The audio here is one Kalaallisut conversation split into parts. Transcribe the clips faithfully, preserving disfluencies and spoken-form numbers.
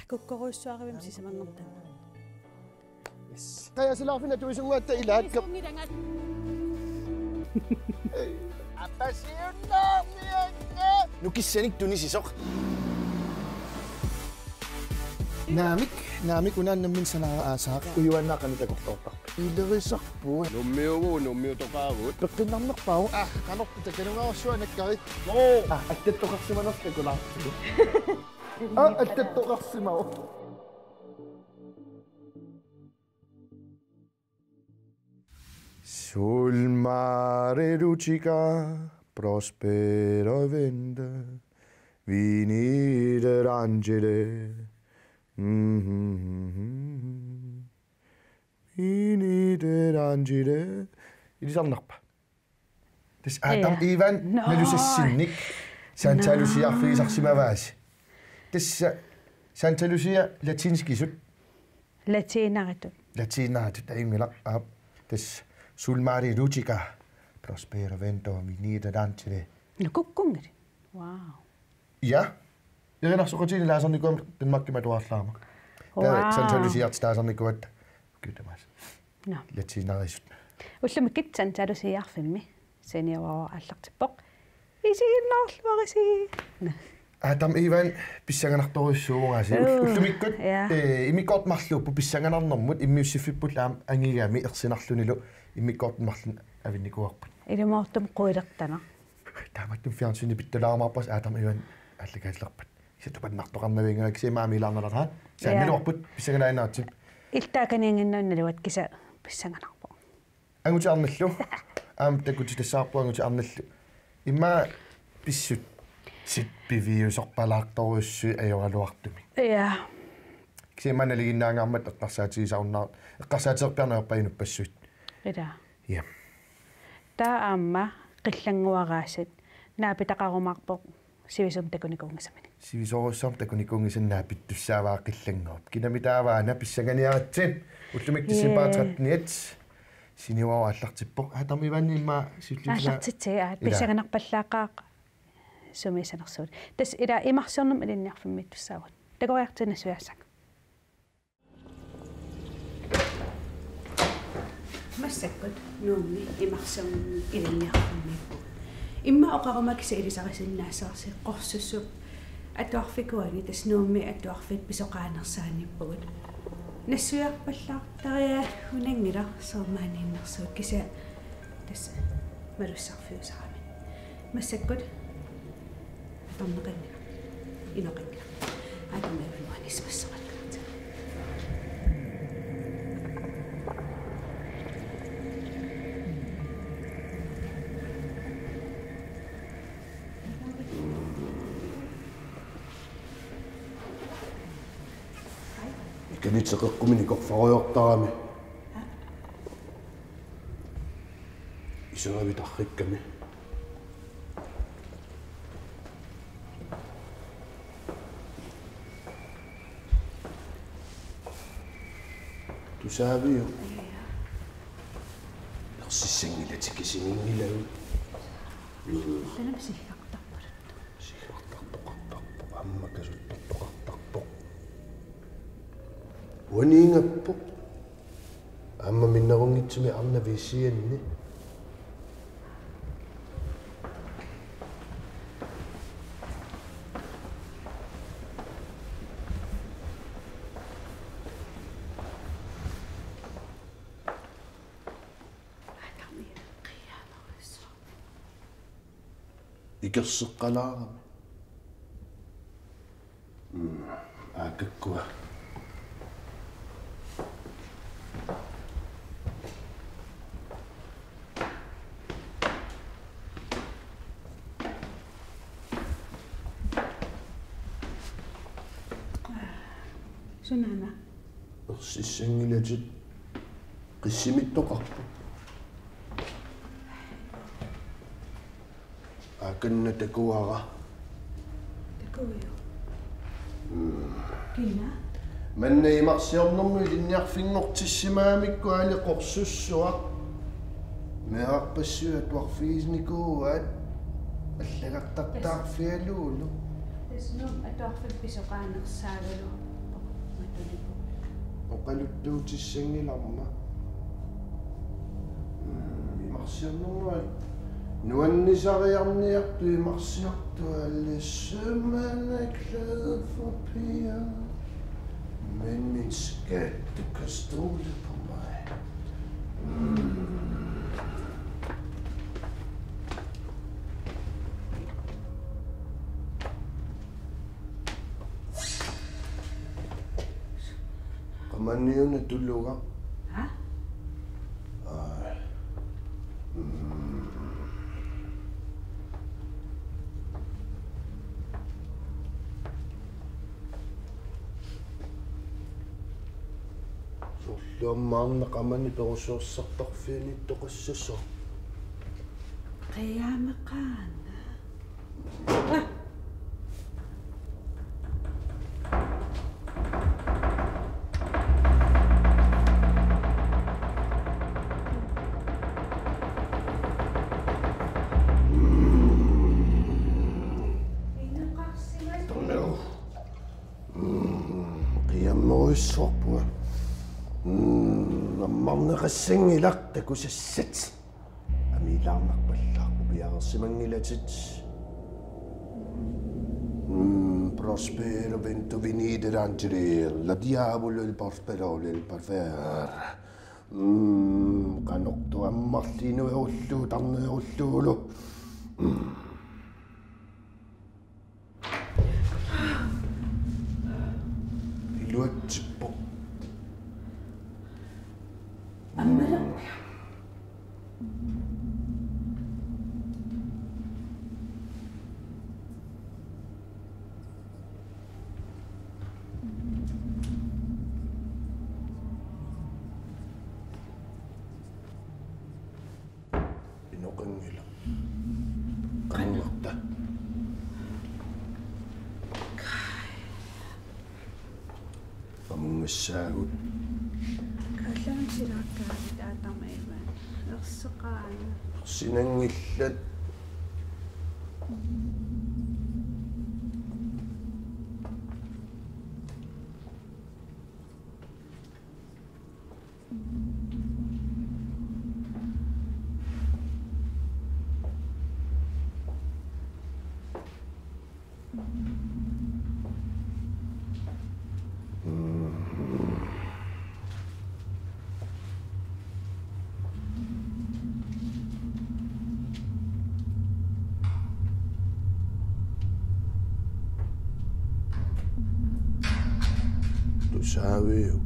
Kukkorujussuarivimmi sisamanngortanna. Yes. Qajasilaarfinni atuisunnguatta ilaat. Isunngilangat. Apasiunnaarnianna. Nukissanik tunisisoq. Naamik, naamik unaannammin sanaara aasaaq. Ujuaannaa qanoq takorloortarpa. Ilerisarput. Nuummiuvugut, nuummiutoqaagut. Peqqinnarnerpaavoq. Ah, qanorpiaq takanungaarsuanakkarit. Oo. Ah, attattoqarsimanersoq takulaartigu. Ah, attattoqarsimavoq. Sul mare rutica prospero vente, venire rangere. Mhm. Venire rangere. Ilisarnarpa? Tassa Adam Ivan nalusassinnik Santa Luciarfigisarsimavaasi. Tassa Santa Lucia latinskisut. Latinaritut. Latinaritut ajunngilaq, aap. Tassa Sul mare rutica prospero vento, venire rangere. Nukukkunngilaq. Wow. Ja. Erinarsoqatigiinni laasarnikuugama Danmarkimi atuarlaarama. Wow. Taava Santa Luciartut taasarnikuugatta. Kiutamas. Nå. Latinarisut. Ullumikkut Santa Luciarfimmi saniuaarallartippoq. Isiginnaarluarisi. Nå. Adam Ivan pissanganartorujussuuvoq aasiit. Uu. Ullumikkut, ja, eh, immikkoortut marluupput pissanganarnermut immiussiffippullumi aamma angigami ersinarlunilu immikkoortut marluk avinnikuuarput. Ilumoortumik quilertanaq. Taamatut fjernsynimi pitsaanerumaarpasi Adam Ivan aallakaatilerpat. Kisianni tupannartoqarnavianngilaq kisianni aamma ilaarnalaraa. Saannaluarput pissangalaannaatsip. Iltaakaniinginnannaluat kisianni pissanganarpoq. Angutit arnallu. Aamma takutitassaarput angutit arnallu. Immaqa pissutsit piviusorpalaartorujussuit ajoraluartumik. Ja. Kisianni immaqa nalinginnaagaangaarmat eqqarsaatigisarunnaar-, eqqarsaatigerpiarneq ajorpara inuppassuit. Ila. Ja. Taava aamma qillannguaraasiit naapitaqarumaarpoq sivisuumik takunikuunngisaminik. Sivisoorujussuarmik takunikuunngisamik naapittussaavaa qillannguup. Kinami taava una pissanganiaritsi. Ullumikkut december tretteniat saniuaarallartippoq. Adam Ivan immaqa siulliullaa. Aallartitsi, aa, ila. Pissanganarpallaaqaaq sumiissanersugut. Tassa ila imarsiornermut ilinniarfimmiittussaavugut. Takoriartiinnassuiassaq. Massakkut Nuummi imarsiornermut ilinniarfimmiippugut. Immaqa oqaruma kisianni ilisarisinnaassavarsi qorsussuup atuarfikuani tassa Nuummi atuarfiit pisoqaanersaaniippugut. Nassuiarpallaartariaqarunanngilaq soormaaniinnersugut kisianni tassa malussarfiusarami. Massakkut atorneqanngilaq. Inoqanngilaq. Atorneqanngilaq anismassoqanngilaq. Ikanitseqeqqumini korfarujoortarami. Iseravitarrikkami. Tusaaviuk? Ersissanngilatit kisiminngilagut. Taanna siggartarpara. Siggartartoqartarpoq, aamma kasuttortoqartarpoq. Uaniingappoq. Aamma minnerunngitsumik arnavisianni. Ikerseqqalaarami. Mm, aakakkua. Sunaana? Ersissanngilatit qissimittoqarput. Akanna takuara. Takuiuk. Mm. Kina? Manna imarsiornermut ilinniarfinngortissimagamikku aali qorsussuaq. Meerarpassuit atuarfiginikuuaat allagartartaarfigalugu. Tassa Nuummi atuarfik pisoqaanersaagaluarpoq. Aluttuutissanngilarma. Mm, imarsiornermut nuannisariarniartut imarsiortualle sømand er glad for piger. Men min skat, du kan stole på mig. Mm. Qamani una tuluga. Ha? Aa. Mm. Soorlu ammaarna qamani perusuersartarfianittoqassasoq. Qiameqaana. Qiammerujussuarpunga. Mm, ammarneqassanngilaq, takusassat. Amiilaarnarpallaarpoq, piareersimanngilatit. Mm, prospero vento venite, angeli, la diavolo, il prospero, il parfer. Mm, qanortoq ammarliinerullugu, tarnerullugu. Mm. Iluatsippoq. Ammala. Inoqanngilaq. Qanoq? Qanorta. Qamunngassaagut. Kallaan silaakkaavit aatama ivan. Erseqaana. Ersinanngillat. Tusaaviuk?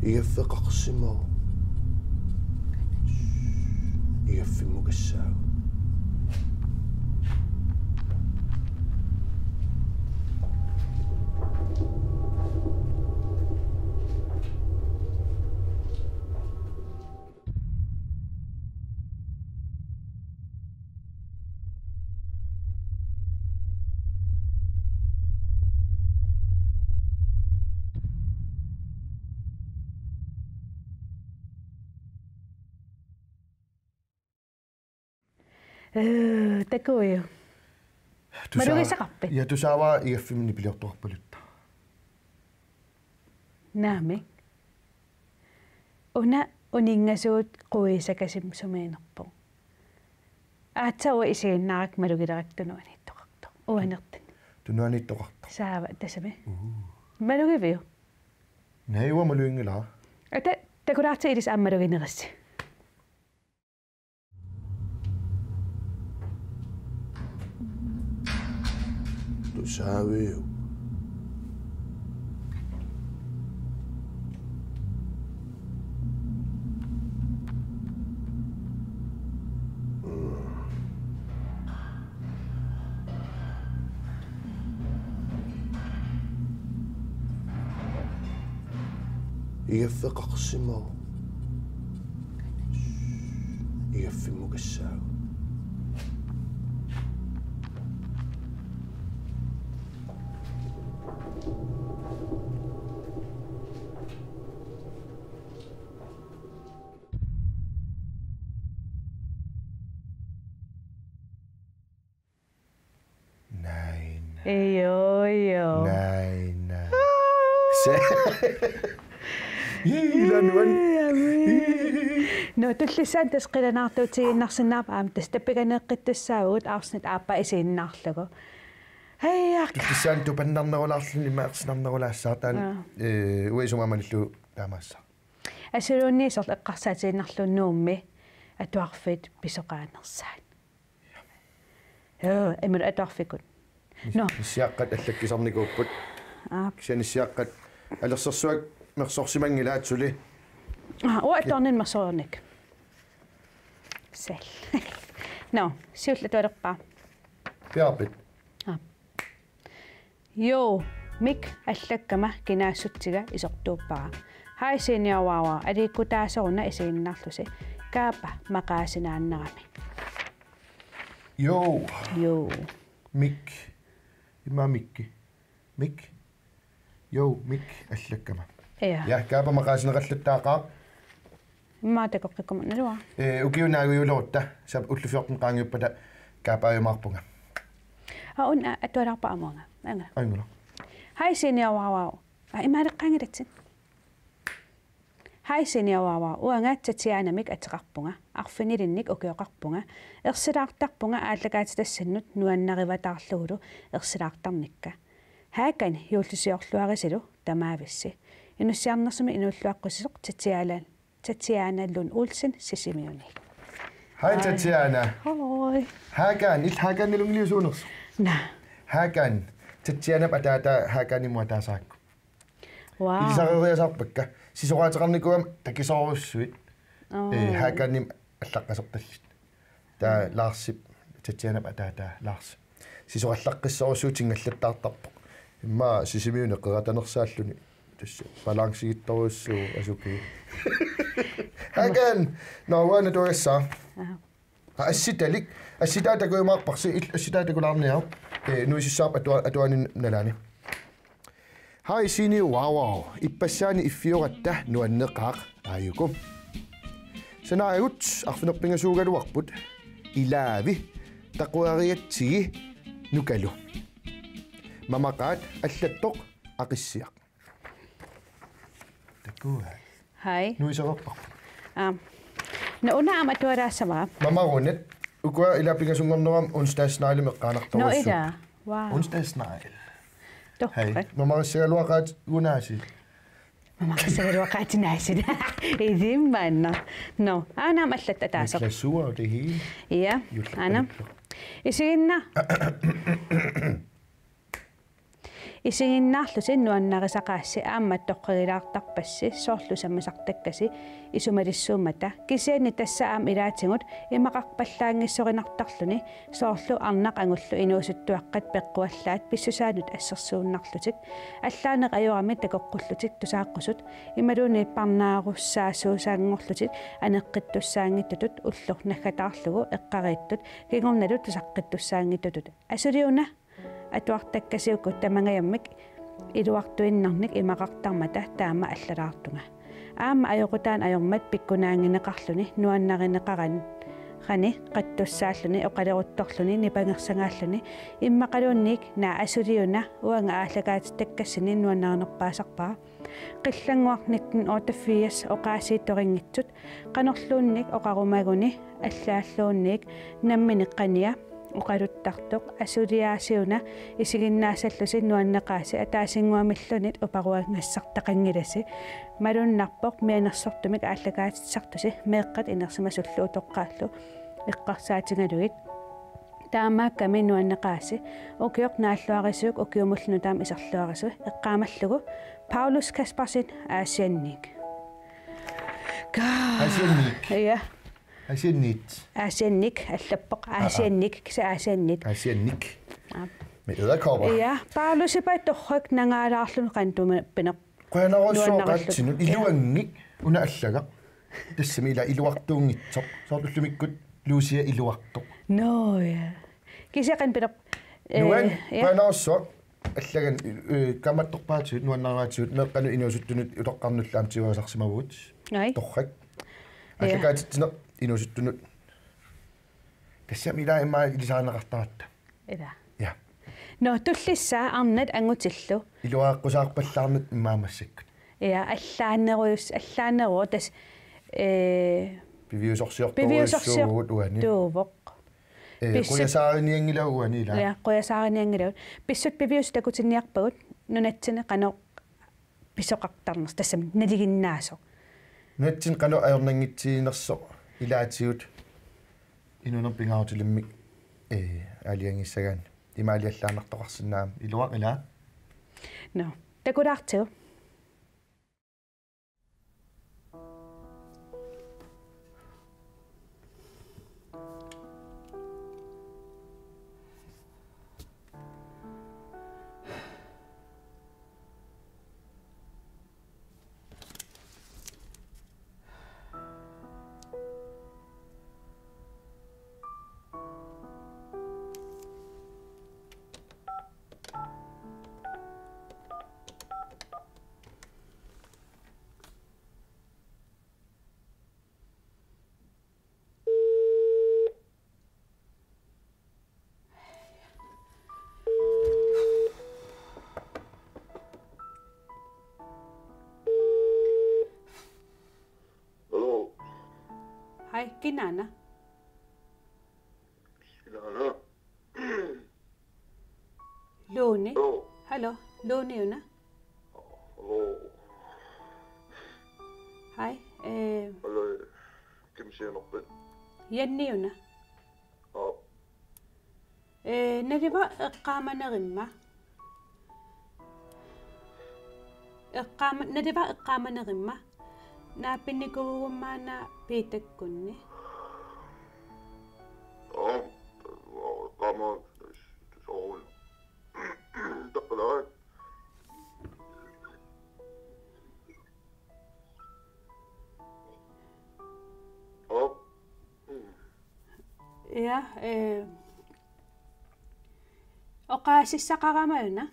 Igaffeqarsimavoq. Igaffimmukassaagut. Ee, takuju. Tusaa-, malugisaqarpit? Ja, tusaavara igaffimmi nipiliortoqarpalutta. Naamik. Una uninngasuut quisakkasimi sumiinnerpoq. Aatsaat isiginnaarakku malugilerakku tunuaniittoqartoq. Uanertani. Tunuaniittoqartoq. Saava tassami. Uu. Malugiviuk? Naamik, uanga maluginngilara. Ata, takulaartigu ilissi aamma maluginerussi. Tusaaviuk? Igaffeqarsimavoq. Igaffimmukassaagut. Io, io. Nej, nej. Se. Ii, ila nuan. Nå, tullissaani tassa qilanaartuutigiinnarsinnaavarput aamma tassa tapiganeeqqittussaavugut afsnit aappaa isiginnaarlugu. Hej, ak. Tullissaani tupannarnerulaarluni imma ersinarnerulaassaaq taanna. Aa. Eh, uanga isumaqarpunga malillugu taamaassaaq. Asuluunniit soorlu eqqarsaatigiinnarlugu Nuummi atuarfiit pisoqaanersaat. Joo, imaluunniit atuarfikkut. Nis-, Nå. Nissiaqqat allakkisarnikuupput. Aap. Kisianni nissiaqqat alersersuak mersorsimanngillat suli. Aa, uanga atuarninni mersoriarnikkut. Sal. Nå, siulleq atualerpara. Piaarpit? Aap. Joo, Mik allakkama kinaassutsiga isortuuppara. Hej Senior Wawa, aliikkutaasoruna isiginnaarlusi. Kaapa maqaasinaannarami. Joo. Joo. Mik. Immaqa Mikki. Mik. Joo, Mik allakkama. Ja. Ja, Kaapa maqaasineqallattaaqaaq. Immaqa takoqqikkumaarnaluaq. Eh, ukiut naagujuulerutta, sap ullut fjorten qaangiuppata Kaapaajumaarpunga. Aa, una atualaarpara aamma uanga. Anga. Angula. Hej Senior Wawa. Aa, imaaleqqaanngillatsi. Hej Senior Wawa, uanga Tatianamik ateqarpunga, arfinilinnik ukioqarpunga, ersilaartarpunga aallakaatitassinnut nuannarivataarlugulu ersilaartarnikka. Hakan juullisiorluarisilu tamaavissi. Inussiarnersumik inuulluaqqusisoq Tatiana, Tatiana Lund Olsen Sisimiuni. Hej Tatiana. Hej. Hakan, illit Hakan nalunngilarsi suunersoq? Naa. Hakan, Tatianap ataataa Hakanimut ataaseq. Wow. Ilisareriasaarpakka. Sisoraateqarnikuugama takisoorujussuit. Oo. Eh, Hakanimik allaqqasortallit. Taava Larsip, Tatianap ataataa Lars. Sisorallaqqissorujussuutingallattaartarpoq. Immaqa Sisimiuni qeratanersaalluni. Tassa balancigittorujussuuvoq asukii. Hakan, nå, uanga atuagassara. Aha. Assitalik, assitaa takujumaarparsi, il-, assitaa takulaarniaruk. Eh, nuisissaarput atua-, atuanini nalaani. Hej Senior Wawa, ippassaani iffioratta nuanneqaaq aajuku. Sanaagut arfineq-pingasuugaluarput, ilaavi, taquarigatsigi, nukalu. Mamaqaat allattoq aqissiaq. Takua. Hej. Nuisereerparput. Aap. Nå, una aamma atualaassavara. Mamarunat. Ukua ila pingasunngornerama onsdagsneglemi eqqaanartorujussuupput. Nå, ila. Wow. Onsdagsnegl. Torrak. Hej. Mamarissagaluaqaat gunaasi. Mamarissagaluaqaat gunaasi. Ilimmanna. Nå, aana aamma allattoq ataaseq. Glasur og det hele. Ja, juullip aana. Isiginna- Isiginnaarlusi nuannarisaqaassi aamma toqqagilaartarpassi soorlu sammisartakkasi isumalissuummata, kisianni tassa aamma ilaatigut imaqarpallaanngissorinartarluni, soorlu arnaq angullu inuusuttuaqqat peqquallaat pissusaannut assersuunnarlutik, allaaneq ajorami takoqqullutik tusaaqqusut, imaluunniit parnaarussaasuusaanngorlutik aneqqittussaanngitsutut ulloq naggataarlugu eqqariittut, kingornalu tusaqqittussaanngitsutut. Asuli una atuartakkasi uku tamangajammik iluartuinnarnik imaqartarmata taama allalaartunga. Aamma ajoqutaani ajormat pikkunaanngineqarluni nuannarineqarani, qani qattussaalluni oqaleruttorluni nipangersagaalluni immaqaluunniit, naa asuli una uanga aallakaatitakkasini nuannarinerpaasarpara. Qillannguaq nitten otteogfirs oqaasiitorinngitsut, qanorluunniit oqarumaguni allaalluunniit nammineq qania oqaluttartoq, asuliaasiuna isiginnaassallusi nuanneqaasi, ataasinnguamilluunniit uparuangassartaqanngilasi. Malunnarpoq mianersortumik aallakaatitsisartusi meeqqat inersimasullu utoqqaallu eqqarsaatigalugit. Taamaakkami nuanneqaasi, ukioq naalluarisiuk ukiumullu nutaamik iserluarisui, eqqaamallugu Paulus Kaspersen, Aasiannik. Ka- Aasiannik. Ja. Aasiannik. Aasiannik, allappoq. Aa, aa. Aasiannik, kisianni Aasiannik. Aasiannik. Aap. Med edderkopper. Ja, Paulusip torrak nangaalaarluni qanoq tuma-, pineq- Qujanarsuaq nuannarilluni. Qaatsinut, ja, iluanngilaq una allagaq. Tassami ila iluartuunngitsoq. Soorlu ullumikkut Lucia iluartoq. Nå, ja. Kisianni qanoq pineq-, nuan, eh, ja. Qujanarsuaq. Allagan, eh, kaammattorpaatigut, nuannaraatigut, meeqqanut inuusuttunut utoqqarnullu aamma tiguasarsimavugut. Ai. Torrak. Ja. Aallakaatitsineq inuusuttunut. Tassami ila immaqa ilisarineqartaratta. Ila. Ja. Nå, tullissaa arnat angutillu. Iluaqqusaarpallaarnat immaqa massakkut. Ja, allaanerujus-, allaaneruvoq tassa, ee, piviusorsiortorujussuuvugut uani. Piviusorsiortuuvoq. Ee, pissut- qujasaarinianngilagut uani, ilaa? Ja, qujasaarinianngilagut. Pissutsit piviusut takutinniarpagut nunatsinni qanoq pisoqartarnersoq, tassami nalinginnaasoq. Nunatsinni qanoq ajornanngitsiginersoq ilaatigut inuunerput pingaarutilimmik, ee, aalajangissagaanni. Imaaliallaannartoqarsinnaammat, iluaq, ilaa? Nå, takulaartigu. Hello. Hej, kinaana? Kinaana? Lone. Hello. Hello, Lone-una? Hello. Hej, øh, Hello. Kim sianerpit? Janne-una? Aap. Ee, naluara eqqaamanerimma. Eqqaama-, naluara eqqaamanerimma. Naapinnikuugumma-una Piitakkunni. Aap, eqqaama-, soorlu. Taqqalaat. Aap. Mm. Ja, eh, oqaasissaqarama-una?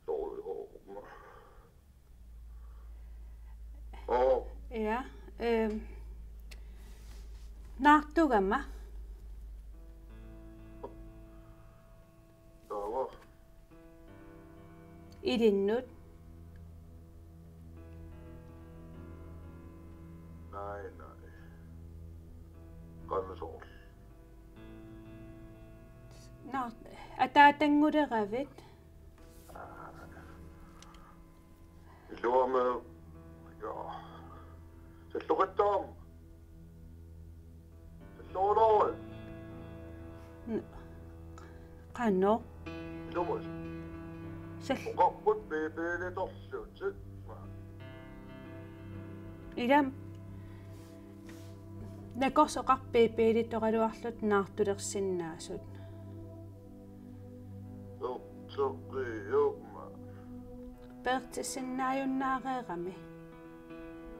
Soorlu. Aap. Ja, eh, naartugama? Taava. Ilinnut? Nej, nej. Qanoq soorlu? Nå, ataatannguleraavit? Iluamik, ja. Salloqittaarama. Salloruloorami. N-, qanoq? Iluamik. Sal- Oqarput piipiilitorlutit. Ilaa nakorsat oqarput piipiilitoraluarlutit naartulersinnaasut. Peerteqqiumaa. Peertissinnaajunnaarami.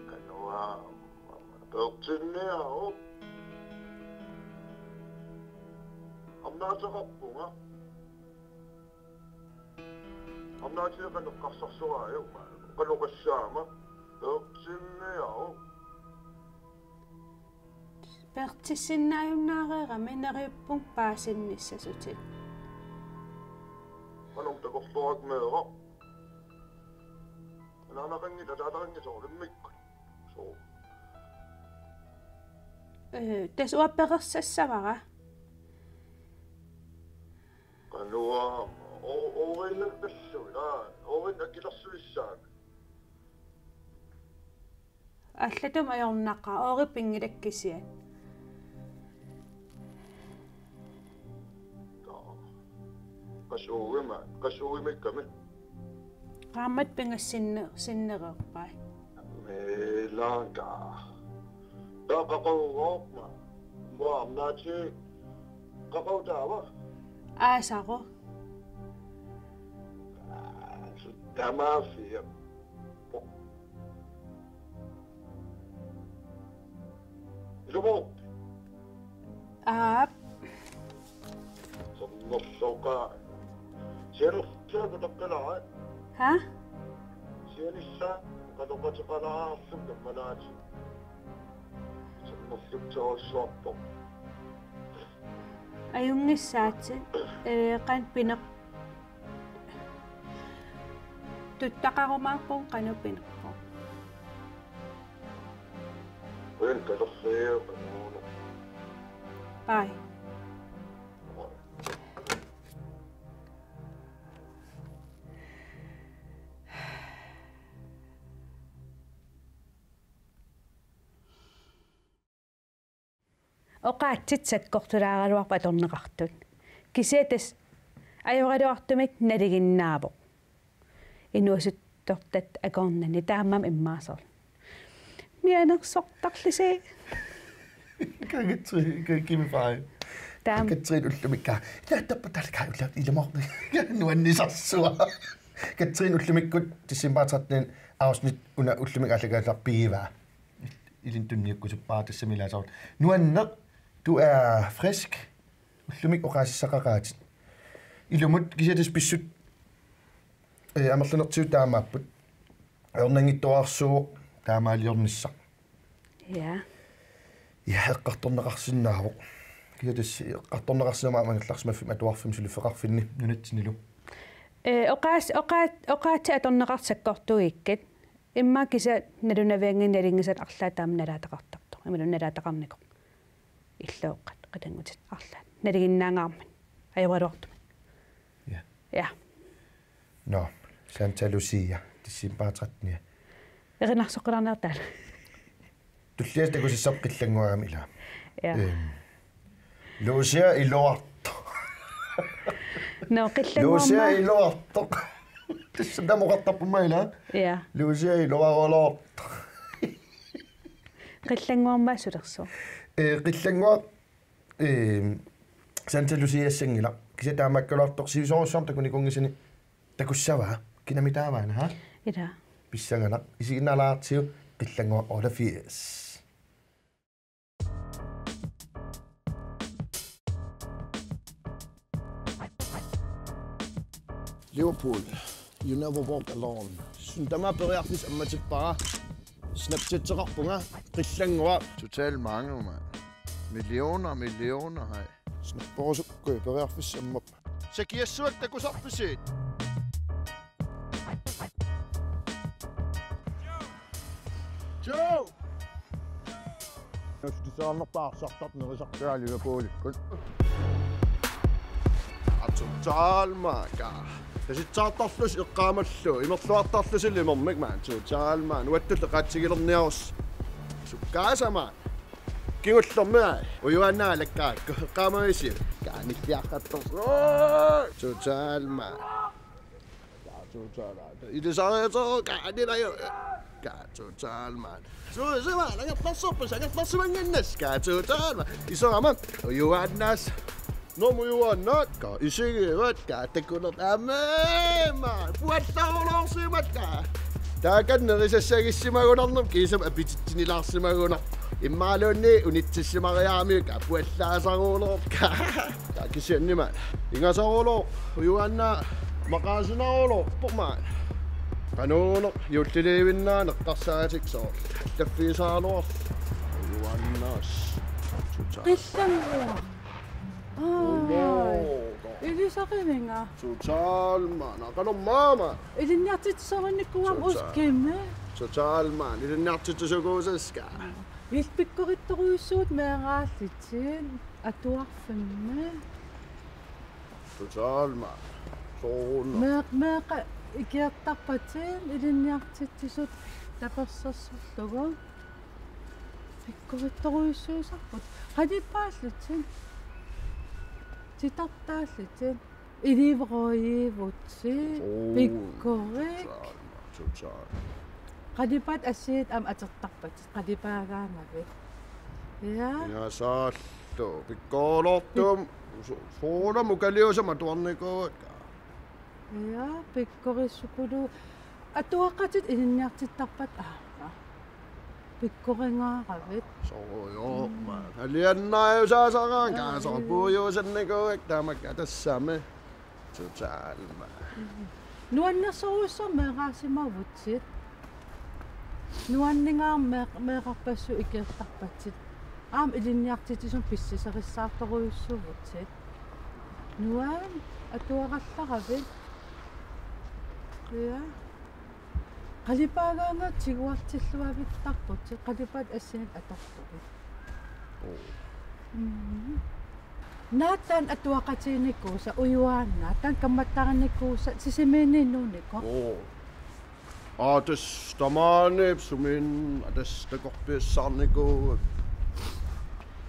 Qanoq aamma peertinniaruk. Arnaataqarpunga. Arnaatigut qanoq eqqarsarsoraajuk, qanoq oqassaama. Peertinniaruk. Peertissinnaajunnaarami, neriuppunga paasinnissasutit. Qanoq takorloorama meeraq. Anaanaqanngilaq, ataataqanngilaq soorlu immikkut. Soo. Eh, tassa uanga pereersassavara. Qanoq aamma, o-, ooriinnarpassuit, aa, ooriinnaq akilersuissaanga. Allatut ajornaqaaq, ooriit pinngilakka kisiat. Qasuugima, qasuugimikkami. Qaammat pingassinne-, sinnereerpai. Meelaanka. Taava qaqugooq aamma. Uanga arnaatigit qaqugooq taava. Aasaru. Aa, su-, tamaaffiap. Ilumoorpit? Aap. Sermersuugaa. Sianersuaq taqqilaa. Ha? Sianissaa qanoq ateqalaarluni tammalaat. Sermersuugaluarpoq. Ajunngissaatit, ee, qanoq pineq-, tuttaqarumaarpunga qanoq pinerpoq. Qujan kalerriiu qanuuneq. Bye. Oqaatsit sakkortulaaraluarput atorneqartut. Kisianni tassa ajoraluartumik nalinginnaavoq. Inuusuttortat akornanni taamaammat immaqa soorlu. Mianersortarlusi. Kagatri, ka-, Kimi Fai. Taam. Kagatri ullumikkut. Tattappa talka ulla ilamo. Nuannisarsua. Kagatri ullumikkut december trettende afsnit una ullumik aallakaatitaarpoq. Ilin tunniukkusuppara tassami ilaasoq. Nuanneq, du er frisk. Ullumik oqaasissaqaqaatit. Ilumut kisianni tassa pissutsit, ee, amerlanertigut taamaapput. Ajornanngittuararsuuvoq taamaaliornissaq. Ja. Ja, eqqartorneqarsinnaavoq. Kisianni tassa eqqartorneqarsinnaavoq aamma angerlarsimaffimmi atuarfimmi suliffeqarfinni nunatsinnilu. Ee, oqaas-, oqaat-, oqaatsit atorneqartut sakkortuugikkit. Immaqa kisianni nalunavianngilaq nalunngisat arlaat taama nalaataqartartoq. Imaluunniit nalaataqarnikoq. Illuuqqat, qilanngutit arlaat. Nalinginnaangaarmat. Ajoraluartumik. Ja. Ja. Nå, Santa Lucia, december trettende. Erinarsoqqilaarniartaat. Tulliani takusassaq Qillannguaq aamma ilaa. Ja. Ehm. Lucia iluartoq. Nå, Qillannguaq Lucia aamma. Iluartoq. Tassa tamoqartarpumma ilaa. Ja. Lucia iluarulortoq. Qillannguaq aamma sulersoq. Ee, Qillannguaq, ee, Santa Luciassanngilaq. Kisianni taamaakkaluartoq sivisoorujussuarmik takunikuunngisani takussavaa. Kinami taava aana, ha? Ilaa. Pissanganaq. Isiginnaalaartigu Qillannguaq otteogfirs. Liverpool, you never walk alone. Suna tamaat periarfissaq ammatippara. Snapchatseqarpunga Qillannguaq. Totalt mange, mand. Millioner, millioner, hej. Snapperusukkuit periarfissaq ammappat. Sakiassuaq takusarpisi? Joe! Nustisaarnerpaarsartarnerisartaa Liverpoolikkut. Totalt, mand. Tasitsaartarlusi eqqaamallugu, imerluartarlusi imermik, mand. Totalt, mand. Uattulli qatsigilerniarus. Sukkaasa, mand. Kingullermi ai. Ujuaannaa lakkaakku. Eqqaamavisi. Kaanilliaqqattor. Totalt, mand. Totalt. Ilisariato, kaanilajo. Totalt, mand. Su-, suma, angerlarsorpassi, angerlarsimannginnas. Totalt, mand. Iserama, ujuaannaas. Normu ujuaannaat, ka isigivat, ka takuneq aamma, mand. Puallaruloorsimatta. Taakani nerisassagissimagunarnermut kiisami apititsinilaarsimagunarpoq. Immaqaluunniit unitsissimariaramik, ka puallaasaruloorpoq. Ka kisiannimi. Ingasaruloorpoq, ujuaannaa maqaasinaruloorpoq, mand. Qanuuneq, juulliliivinnaaneq eqqarsaatik soorlu. Taffiisaaluar. Ujuaannaas. Qillannguaq. Aa. Ujuaannaa. Ilisarivinga. Totalt, mand. Qanormaa, mand. Ilinniartitsisorinnikuugamik. Totalt. Uskimi. Totalt, mand. Ilinniartitsisukuusaskaa. Illit pikkorittorujussuuvutit meeraallutit atuarfimmi. Totalt, mand. Soorunami. Mee-, meeqqat ikiortarpatit ilinniartitsisut tapersersorlugu. Pikkorittorujussuusarput. Qalipaallutit. Titartaallutit. Ilivorujuuvutit. Oo. Pikkorik. Totalt, mand. Totalt. Qalipaatit assigiit aamma atortarpatit. Qalipaagaangavit. Ja. Ja, saallu. Pikkorilortum. Su-, suulam ukaliusama tuarnikuuakka. Ja, pikkorissukulu. Atuaqatit ilinniartittarpat aamma. Pikkoringaaravit. Soorujoorma. Mm. Aliannaajusaasaraa. Aa, kaasor ii. Puiuusannikuuakka tamakku tassami. Totalt, mand. Nuannersorujussuarmik meeraasimavutit. Nuanningaarmik meeqqarpassuit ikiortarpatit. Aamma ilinniartitsisumik pissisarissaartorujussuuvutit. Nuan, atuaqallaravit? Ja. Qalipaagaangat tiguartilluavittarputit, qalipaat assinit atorlugit. Oo. Mhm. Naattaan atuaqatiginikuusa, ujuaannaat, taanna kammattarinikuusa, Sisimiuniinnikuuvoq. Oo. Aa, tassa tamaani sumiin, aa, tassa takorpiassaarnikuuvugut.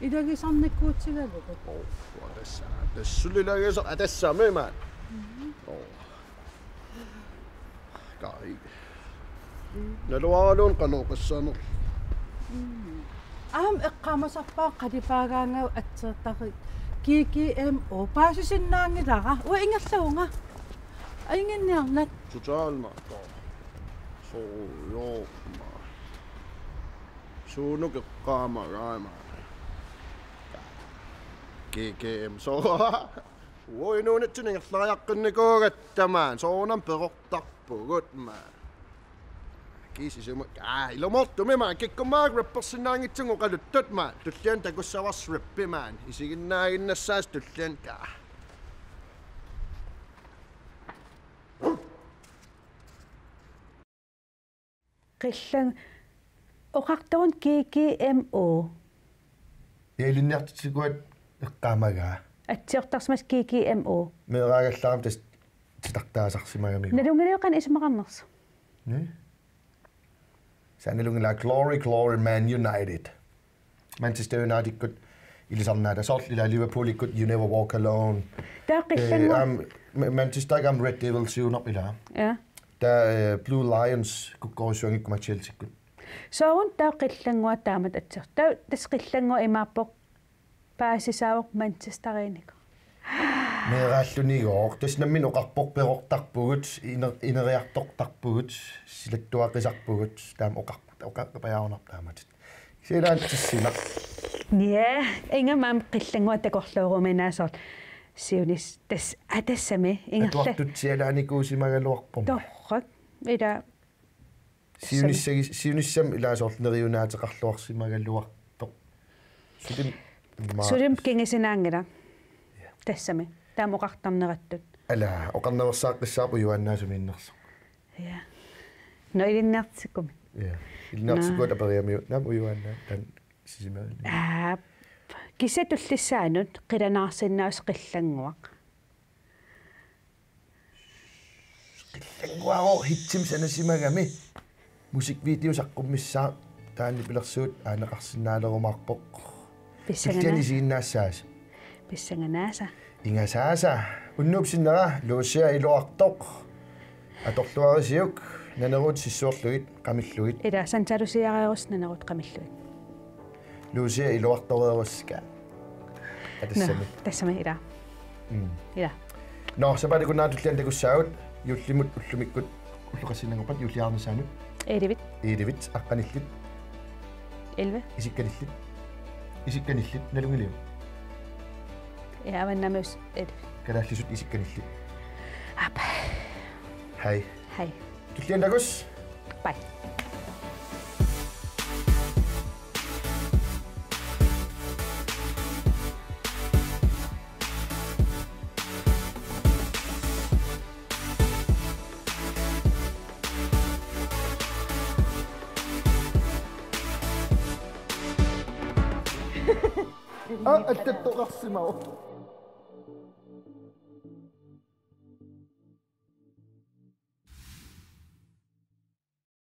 Ilagisarnikuutigalugu. Oo, aa, tassa, tassa suli ilagisar-, aa, tassami maani. Mhm. Oo. Kai. Mm. Naluaraluunniit qanoq oqassanerlugu. Mm. Aamma eqqaamasarpara qalipaagaangavit atsertaqi G G M O. Paasisinnaanngilara. Uanga ingerlavunga. Ajunnginiarnat. Total mato. So, jo, ma. Suunuk eqqaamagaama. G G M, so. Uagut inuunitsinni ingerlariaqqinnikuugatta maani. Soorunami perortarpugut maani. Kiisisumut. Aa, ilumoortumik maani. Kikkummik rappersinnaanngitsugut oqaluttut maani. Tulliani takussavarsi rappi maani. Isiginnaaginnassaasi tulliani. Aa. Qillang-, oqartoruna G G M O. Ilinniartitsikuat eqqaamagaa. Atsiortarsimasut G G M O. Meeraagallaarami tassa titartaasarsimagamiuk. Nalunngiliuk qanoq isumaqarnersoq? Ni? Tassa nalunngilaa Glory, Glory, Man United. Manchester Unitedikkut ilisarnaata, soorlu ilaa Liverpoolikkut You Never Walk Alone. Taava qillanngua-, eh, aamma, Ma-, Manchesterikkut aamma Red Devils-iuneq ilaa. Ja. Taava, eh, Blue Lions kukkorujussuanngikkumaarput Chelseakkut. Sooruna taava qillanngua taamatut atsior-. Taava tassa qillanngua imaappoq paasisaavoq Manchesteriinikuuvoq. Meeraallunigooq. Tassa nammineq oqarpoq perortarpugut, iner-, ineriartortarpugut, silattuaqisarpugut, taama oqarpoq, oqarpajaarunarpoq taamatut. Silaantissinnaq. Ja, ingammik aamma qillanngua takorlooruminaasor. Siunis-, tas-, aa, tassami, ingerla-. Atuartut sialaanikuusimagaluarput. Torrak, ila. Siunissagis-, siunissami ilaa soorlu neriunaateqarluarsimagaluartoq. Sulim-, ma-. Sulim kingusinnaanngilaq. Ja. Tassami, taama oqartarnerattut. Ala, oqarnaveersaaqqissaarpoq ujuaannaat sumiinnersoq. Ja. Nå, ilinniartitsikkumi. Ja. Ilinniartitsikkut. Nå. Aperiaramiuk, naamik ujuaannaat, taanna Sisimiuni. Aap. Kisianni tullissaanut qilanaarsinnaasoq qillannguaq. Qillannguaq hitsimi sanasimagami. Musikvideo saqqummissaaq taanna nipilersuut aaneqarsinnaalerumaarpoq. Pissanganaa-. Tulliani isiginnaassaasi. Pissanganaasa. Ingasaasa. Unnuup sinnera Lucia iluartoq. Atorluarisiuk, naneruut sissuerlugit, qamillugit. Ila, Santa Lucia-reerussi naneruut qamillugit. Lucia iluartoreerussi. Aa, tassami. Nå, tassami, ila. Mm. Ila. Nå, sapaatip akunnera tulliani takussaagut, juullimut ullumikkut ulloqassinnaanngorpat juulliarnissaanut. Elleve. Elleve, aqqanillit. Elleve. Isikkanillit. Isikkanillit, nalunngiliuk? Ja, men nærmest elleve. Kalaallisut isikkanillit. Aap. Hej. Hej. Tulliani takuss'. Bye. Aa, attattoqarsimavoq.